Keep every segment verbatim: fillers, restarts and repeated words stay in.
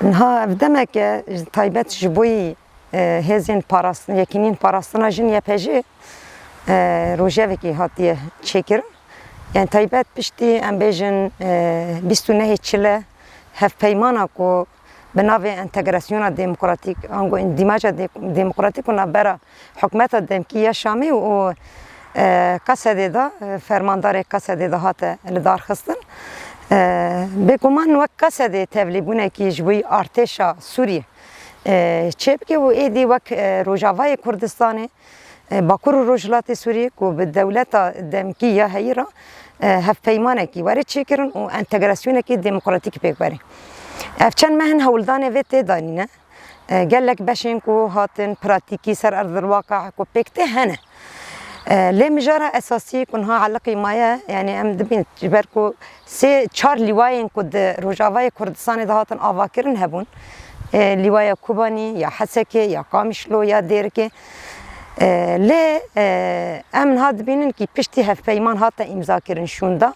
Niha ev demeke ji taybet ji bo yî, e, hêzên parast-, yekînîn parastina jin Y P J, e, rojevekê hatiye çêkirin. Yani taybet piştî, em bêjin, e, bîst û nehê çile hevpeymana ku bi navê entegrasyona demokratîk, ango îndîmaca de-, demokratîk û navbera hikûmeta demkî ya Şamê û, e, Qesedê de, e, fermandarê Qesedê de hate lidarxistin. E, bêguman wek Qesedê tevlîbûnekî ji bo artêşa Sûriyê, e, çêbike û êdî wek, e, Rojavayê Kurdistanê, e, Bakur û Rojhilatê Sûriyê ku bi dewleta demkî ya heyî re, e, hevpeymanekî were çêkirin û entegrasyonekî demokratîk pêk were. Ev çend meh in hewldanê vê tê danîne. E, gelek beşên ku hatin pratîkî ser erdil waqe ku pêk tê hene. E, lê mijara esasî ku niha eliqî maye, yani em dibîn ji ber ku sê çar lîwayên ku di Rojavayê Kurdistanê de hatin avakirin hebûn. E, lîwaya Kobanî, ya Hesekê, ya Qamişlo, ya Dêrikê. E, lê, e, em niha dibînin kî piştî hevpeyman hate îmzakirin şûnda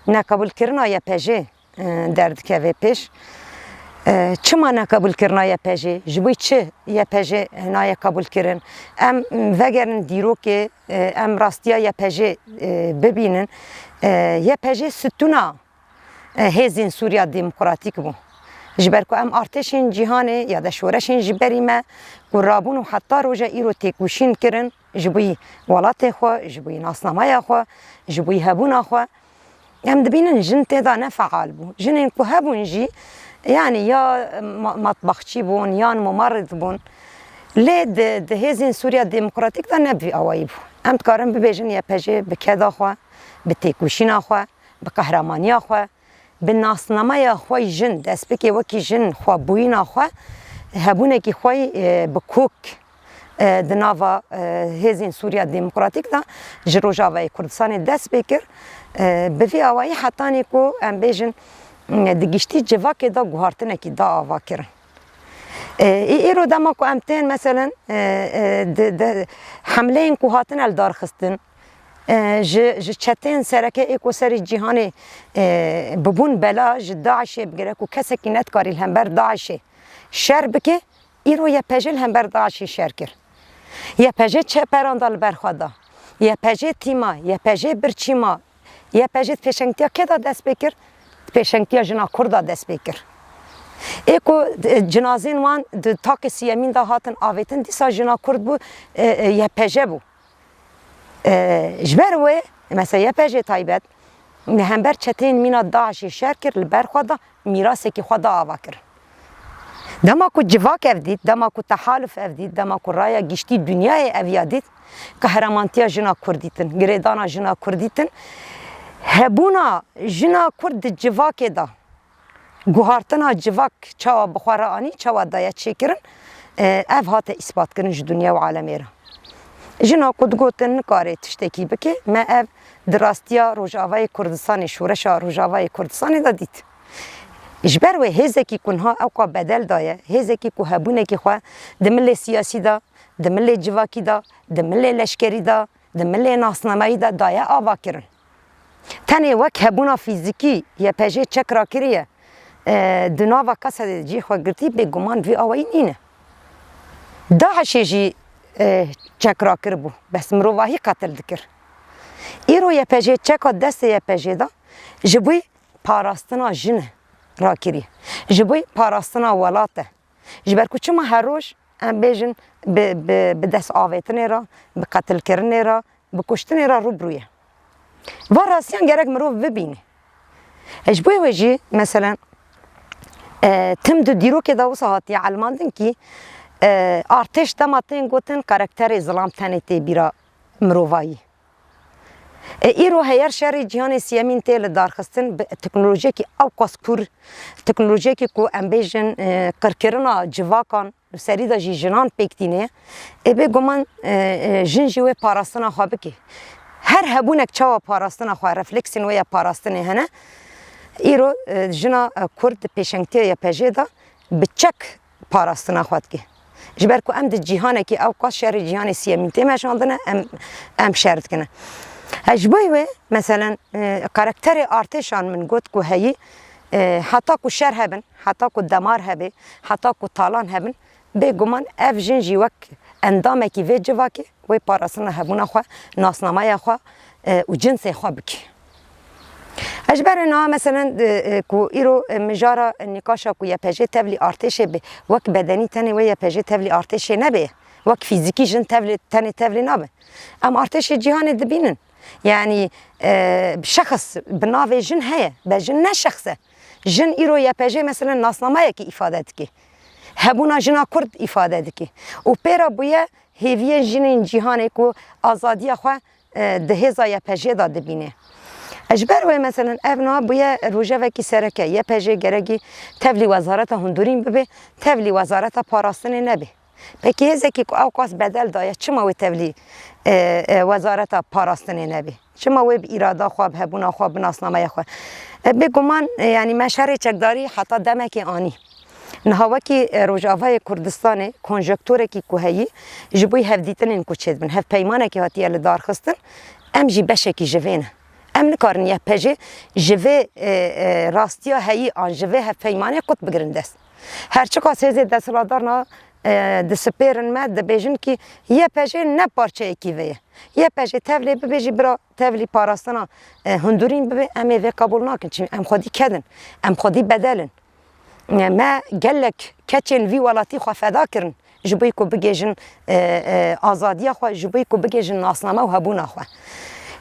neqebûlkirina Y P J, e, derdikeve pêş. E, çima neqebûlkirina Y P J? Ji bo çi Y P J naye qebûlkirin? Em vegerin dîrokê, e, em rastiya Y P J, e, bibînin. E, Y P J stûna, e, hêzên Sûriya Demokratîk bû. Ji ber ku em artêşên cîhanê ya de şoreşên ji berî me ku rabûn û heta roja îro têkoşîn kirin ji bo welatê xwe, ji bo nasnameya xwe, ji bo hebûna xwe. Em dibînin jin tê de ne feal bû. Jinên ku hebûn jî, yanî ya ma-, matbaxçî bûn, yan mumarrid bûn. Lê di, di hêzên Sûriya Demokratîk de ne bi vî awayî bû. Em dikarin bibêjin Y P J bi keda xwe, bi têkoşîna xwe, bi qehramaniya xwe, bi nasnameya xwe jin dest bike, wekî jin xwebûyîna xwe, hebûnekî xwe, e, bi kok, e, di nava, e, hêzên Sûriya Demokratîk de ji Rojavayê Kurdistanê dest pê kir. E, bi vî awayî hetanî ku em bêjin, e, di giştî civakê de guhartinekî da ava kirin. E, î-, îro dema ku em tên, meselen, e, e, di, di hemleyên ku hatine lidarxistin, e, ji, ji çetên sereke ê ku serê cîhanê, e, bibûn bela, ji DAIŞê bigire ku kesekî nedikarî li hember DAIŞê şer bike, îro Y P J li hember DAIŞê şer kir. Y P J çeperan da li ber xwe da. Y P J tîma, Y P J birçî ma, Y P J di pêşengtiya kê de dest pê kir? Di pêşengtiya jina Kurd de dest pê kir. Ê ku, e, cinazên wan di takê siyemîn de hatin avêtin, dîsa jina Kurd bû, e, e, Y P J bû. E, ji ber wê, mesela Y P J taybet, li hember çeteyên mîna DAIŞê şer kir, li ber xwe da mîrasekî xwe da ava kir. Dema ku civak ev dît, dema ku tehaluf ev dît, dema ku raya giştî dinyayê ev ya dît, qehremantiya jina Kurd dîtin, girêdana jina Kurd dîtin, hebûna jina Kurd di civakê de, guhartina civak çawa bi xwe re anî, çawa daye çêkirin, e, ev hate îsbatkirin ji dinya û alemê re. Jina ku digotin nikare tiştekî bike, me ev di rastiya Rojavayê Kurdistanê, şoreşa Rojavayê Kurdistanê de dît. Ji ber wê hêzekî ku niha ewqa bedel daye, hêzekî ku hebûnekî xwe di milê siyasî de, di milê civakî de, di milê leşkerî de, di milê nasnameyî de daye ava kirin. Tenê wek hebûna fîzîkî Y P J çek rakiriye, e, di nava Qesedê cî xwe girtî, bêguman vî awayî nîne. DAIŞê jî, e, çek rakiribû, bes mirovahî qetil dikir. Îro Y P J çeka destê Y P J de ji bo parastina jin e rakirî, ji bo parastina welat e. Ji ber ku çima her roj em bêjin bi, bi, bi dest avêtinê re, bi qetilkirinê re, bi kuştinê re rû bi rû ye. Van rastiyan gerek mirov bibîne. Ji bo wê jî, meselen, e, tim di dîrokê de wisa hatiye elmandin kî, e, artêş dema tên gotin, karakterê zilam tenê tê bîra mirovayî. E, îro heger şerê cîhanê siyemîn tê lidarxistin bi teknolojiyekî ewqas kûr, teknolojiyekî ku em bêjin, e, qirkirina civakan, li serî de jî jinan pêk tîne, ê bêguman, e, e, jin jî wê parastina xwe bike. Her hebûnek çawa parastina xwe, refleksên wê ya parastinê hene, îro, e, jina, e, Kurd di pêşengtiya Y P J de bi çek parastina xwe dike. Ji ber ku em di cîhanekî ewqas şerê cîhanê siyemîn tê meşandine, em, em şer dikine. He, ji bo wê, meselen, e, karakterê artêşan min got ku heyî, E, heta ku şer hebin, heta ku demar hebe, heta ku talan hebin, bêguman ev jin jî wek endamekî vê civakê wê parastina hebûna xwe, nasnameya xwe, e, û cinsê xwe bike. Ez ji ber wê niha, meselen, e, e, ku îro, e, mijara, e, nîqaşa ku Y P J tevlî artêşê be, wek bedenî tenê wê Y P J tevlî artêşê nebe, wek fîzîkî jin tevlî, tenê tevlî nabe. Em artêşê cîhanê dibînin. Yanî, e, şexs bi navê jin heye, be jin ne şexs e. Jin îro Y P J, meselen, nasnamayekî îfade dike. Hebûna jina Kurd îfade dike. Û pê re bûye hêviyên jinên cîhanê ku azadiya xwe, e, di hêza Y P J de dibîne. Ji ber wê, meselen, ev niha bûye rojevekî sereke. Y P J gerekî tevlî Wezareta Hundirîn bibe, tevlî Wezareta Parastinê nebe. Pekî hêzekî ku ewqas bedel daye, çima wê tevlî, e, e, Wezareta Parastinê nebe? Çima wê bi îrada xwe, bi hebûna xwe, bi nasnameya xwe? E, bêguman, e, yanî me şerê çekdarî heta demekê anî. Niha wekî, e, Rojavayê Kurdistanê konjonkturekî ku heyî, ji bo hevdîtinên ku çêdibin, hevpeymanekî hatiye lidarxistin, em jî beşekî ji vê ne. Em nikarin Y P J ji vê, e, e, rastiya heyî an ji vê hevpeymanê qut bigirin dest. Her çiqas hêzê desthilatdar niha, e, dispêrin me, dibêjin kî Y P J ne parçeyekî vê ye. Y P J tevlê bibe jî bira tevlî parastina, e, hundirîn bibe, em ê vê qebûl nakin. Çimkî em xwedî ked in, em xwedî bedel in. E, me gelek keçên vî welatî xwe feda kirin ji bo ku bigihîjin, e, e, azadiya xwe, ji bo ku bigihîjin nasname û hebûna xwe.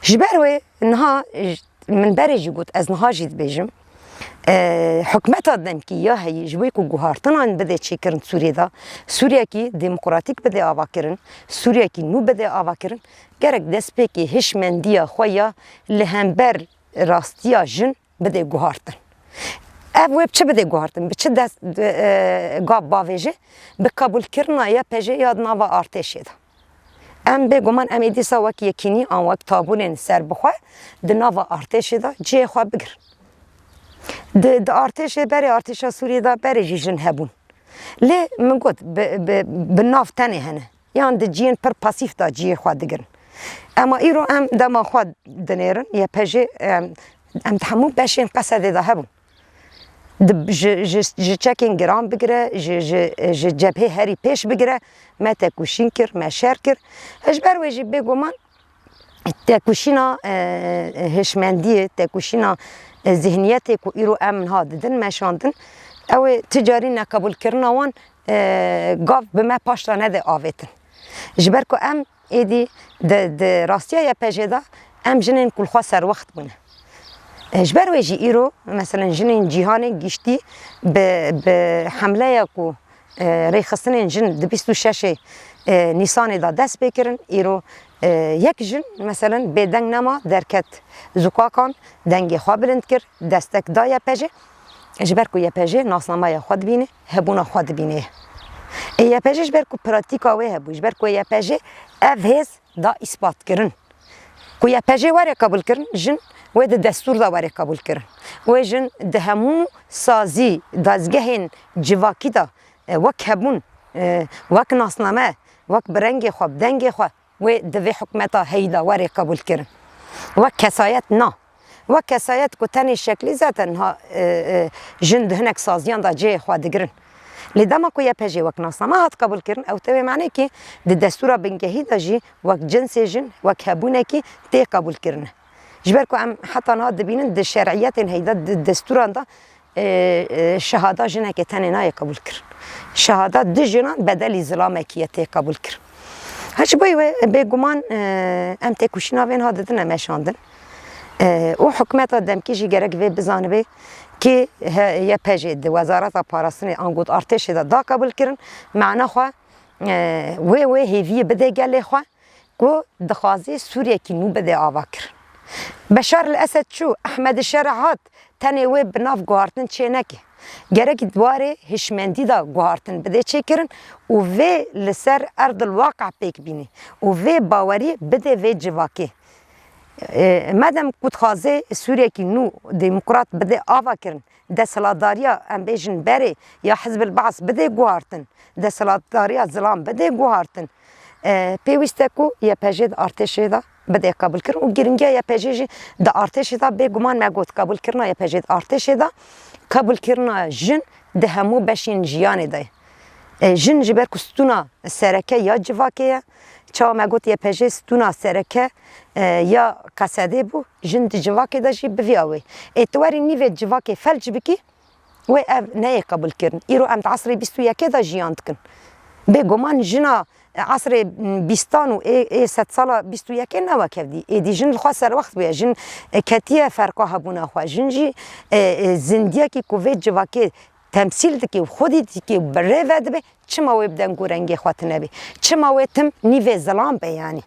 Ji ber wê niha, e, Min berê jî got, ez niha jî dibêjim, e, hikûmeta demkî ya heyî ji bo ku guhartinan bide çêkirin Sûriyê de, Sûriyekî demokratîk bide avakirin, Sûriyekî nû bide avakirin, gerek destpêkê hişmendiya xwe ya li hember rastiya jin bide guhartin. Ev wê bi çi bide guhartin? Bi çi dest, e, gav bavêje? Bi qebûlkirina Y P J ya di nava artêşê de. Em bêguman em ê dîsa wek yekînî an wek tabûnên serbixwe di nava artêşê de cihê xwe bigirin. Di, di artêşê berê, artêşa Sûriyê de berê jî jin hebûn. Lê min got, bi, bi, bi nav tenê hene. Yan di ciyên pir pasîf de cihê xwe digirin. Ema îro em dema xwe dinêrin, Y P J, em, em di hemû beşên Qesedê de hebûn. Di, ji, ji, ji çekên giran bigire, ji, ji, ji cebhê herî pêş bigire, me tekoşîn kir, me şer kir. Ji ber wê jî bêguman tekoşîna, e, hişmendiyê, tekoşîna, e, zihniyetê ku îro em niha didin, meşandin, ew ê ti carî neqebûlkirina wan, e, gav bi me paş de nede avêtin. Ji ber ku em êdî di, di rastiya Y P J de em jinên ku li xwe serwext bûne. E, ji ber wê jî îro, meselen, jinên cîhanê giştî bi, bi hemleya ku, e, rêxistinên jin di bîst û şeşê, e, Nîsanê de dest pê kirin, îro, e, yek jin, meselen, bêdeng nema, derket zûkakan, dengê xwe bilind kir, destek da Y P J. Ji ber ku Y P J nasnameya xwe dibîne, hebûna xwe dibîne. Ê Y P J ji ber ku pratîka wê hebû, ji ber ku Y P J ev hêz da îspat kirin. Ku Y P J were qebûl kirin, jin wê di destûr de were qebûl kirin. Wê jin di hemû sazî, dezgehên civakî de, e, wek hebûn, e, wek nasname, wek bi rengê xwe, bi dengê xwe, wê di vê hikûmeta heyî de were qebûl kirin. Wek kesayet na. Wek kesayet ku tenê şeklî zaten ha, e, e, jin di hinek saziyan de cihê xwe digirin. Lê dema ku Y P J wek nasname hat qebûl kirin, ew tê wê manê kî di destûra bingehî de jî wek cinsê jin, wek hebûnekî tê qebûl kirine. Ji ber ku em heta niha dibînin di şer'iyetên heyî de, di destûran de, e, e, şehada jinekê tenê nayê qebûl kirin. Şehada du jinan bedelî zilamekî ye tê qebûl kirin. Ha, ji bo wê bêguman, e, em têkoşîna vê niha didine meşandin. E, û hikûmeta demkî jî gerek vê bizanibe kê he-, Y P J di Wezareta Parastinê an got artêşê de da qebûl kirin, mana xwe, e, wê, wê hêviyê bide gelê xwe, ku dixwaze Sûriyekî nû bide ava kirin. Beşar el Esed çû, Ehmed Şer'a hat, tenê wê bi nav guhartin çê neke. Gerek di warê hişmendî de guhartin bide çêkirin û vê li ser erdil waqe pêk bîne û vê bawerî bide vê civakê. E, madem ku dixwaze Sûriyekî nû demokrat bide ava kirin, desthilatdariya, em bêjin, berê ya Hizb el-Baas bide guhartin, desthilatdariya zilam bide guhartin, e, pêwîst e ku Y P J di artêşê de bide qebûlkirin û giringiya Y P G jî di artêşê de, bêguman me got qebûlkirina Y P G di artêşê de, qebûlkirina jin di hemû beşên jiyanê de ye. E, jin ji ber ku stûna sereke ya civakê ye, çawa me got Y P G stûna sereke, e, ya Qesedê bû, jin di civakê de jî bi vî awê. Ê tu werî nîvê civakê felc bikî, wê ev neyê qebûlkirin. Îro em di esrê bîst û yekê de jiyan dikin. Bêguman jina esrê bîstan û ê, ê sedsala bîst û yekê ne wek ev dî. Êdî jin li xwe serwext bûye. Jin, e, ketiye ferqa hebûna xwe. Jin jî, e, e, zindiyekî ku vê civakê temsîl dike û xwedî dike û bi rê ve dibe, çima wê bi deng û rengê xwe tune be? Çima wê tim nîvê zilam be yanî?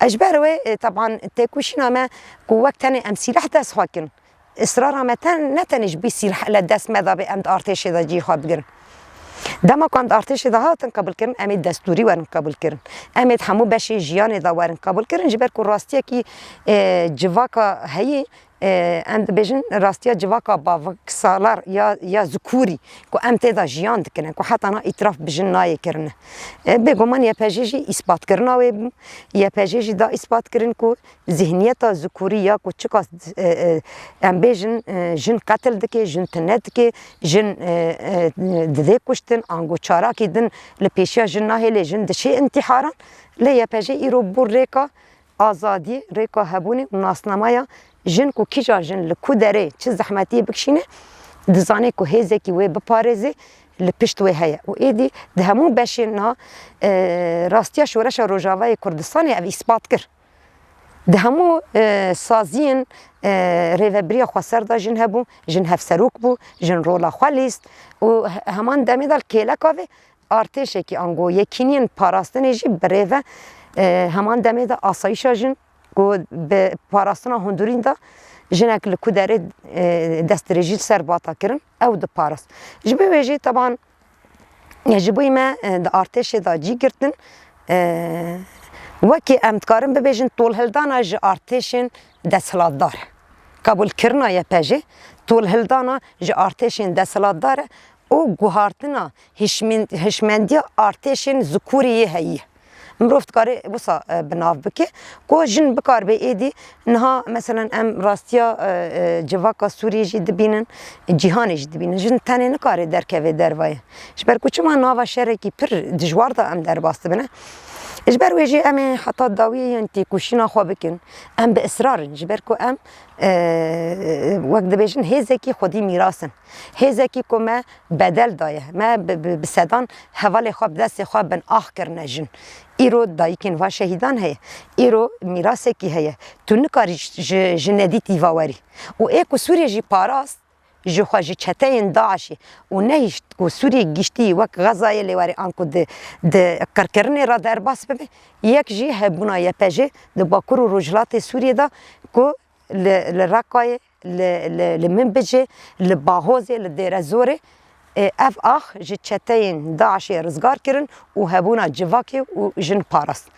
E, ji ber wê, e, teban têkoşîna me ku wek tenê em sîleh dest xwe kirin. Israra me ten-, ne tenê ji bo sîleh li dest me de be, em di artêşê de cî xwe bigirin. Dema ku em di artêşê de hatin qebûlkirin, em ê destûrî werin qebûlkirin. Em ê di hemû beşê jiyanê de werin qebûlkirin, ji ber ku rastiyekî, e, civaka heyî, e, em dibêjin rastiya civaka baviksalar ya, ya zikûrî ku em tê de jiyan dikin, ku heta na îtiraf bi jin nayê kirine. E, bêguman Y P G jî îspatkirina wê bû. Y P G jî da îspat kirin ku zihniyeta zikûrî ya ku çiqas, e, e, em bêjin, e, jin qetil dike, jin tune dike, jin, e, e, didê kuştin, ango çarakî din li pêşiya jin nahêlê, jin dişê întiharan. Lê Y P G îro bû rêka azadiyê, rêka hebûnê û nasnameya jin ku kîjan jin li ku derê çi zehmetiyê bikişîne, dizane ku hêzekî wê biparêzê li pişt wê heye. Û êdî di hemû beşên niha, e, rastiya şoreşa Rojavayê Kurdistanê ev îspat kir. Di hemû, e, saziyên, e, rêvebiriya xweser de jin hebû, jin hevserok bû, jin rola xwe lîst û he-, heman demê de li kêleka vê artêşekî ango yekîniyên parastinê jî bi rê ve, e, heman demê de asayîşa jin ku bi parastina hundirîn de jinek li ku derê, e, destdirêjî li ser bata kirin, ew diparast. Ji bo wê jî teban, e, ji bo me, e, di artêşê de cî girtin, e, wekî em dikarin bibêjin tolhildana ji artêşên desthilatdar. Qebûlkirina Y P G, tolhildana ji artêşên desthilatdar e û guhartina hişmin-, hişmendiya artêşên zikûrî yê heyî. Mirov dikare wisa, e, bi nav bike, ku jin bikaribe êdî niha, meselen, em rastiya, e, e, civaka Sûriyê jî dibînin, cîhanê jî dibînin. Jin tenê nikare derkeve dervayê. Ji ber ku çima nava şerekî pir dijwar de em derbas dibine. Ji ber wê jî em ê heta dawiyê yên têkoşîna xwe bikin. Em bi israr in. Ji ber ku em, e, wek dibêjin, hêzekî xwedî mîras in. Hêzekî ku me bedel daye. Me bi, bi, bi sedan hevalê xwe bi destê xwe bin ax kirine jin. Îro dayikên va şehîdan heye. Îro mîrasekî heye. Tu nikarî ji, ji nedîtî va werî. Û ê ku Sûriyê jî parast, ji xwe ji çeteyên DAIŞê û nehişt ku Sûriyê giştî wek Xezayê lê were an ku di, di qirkirinê re derbas bibe, yek jî hebûna Y P G di Bakur û Rojhilatê Sûriyê de ku li, li Reqayê, li, li, li Minbicê, li Bahozê, li Dêrezorê, e, ev ax ji çeteyên DAIŞê rizgar kirin û hebûna civakê û jin parast.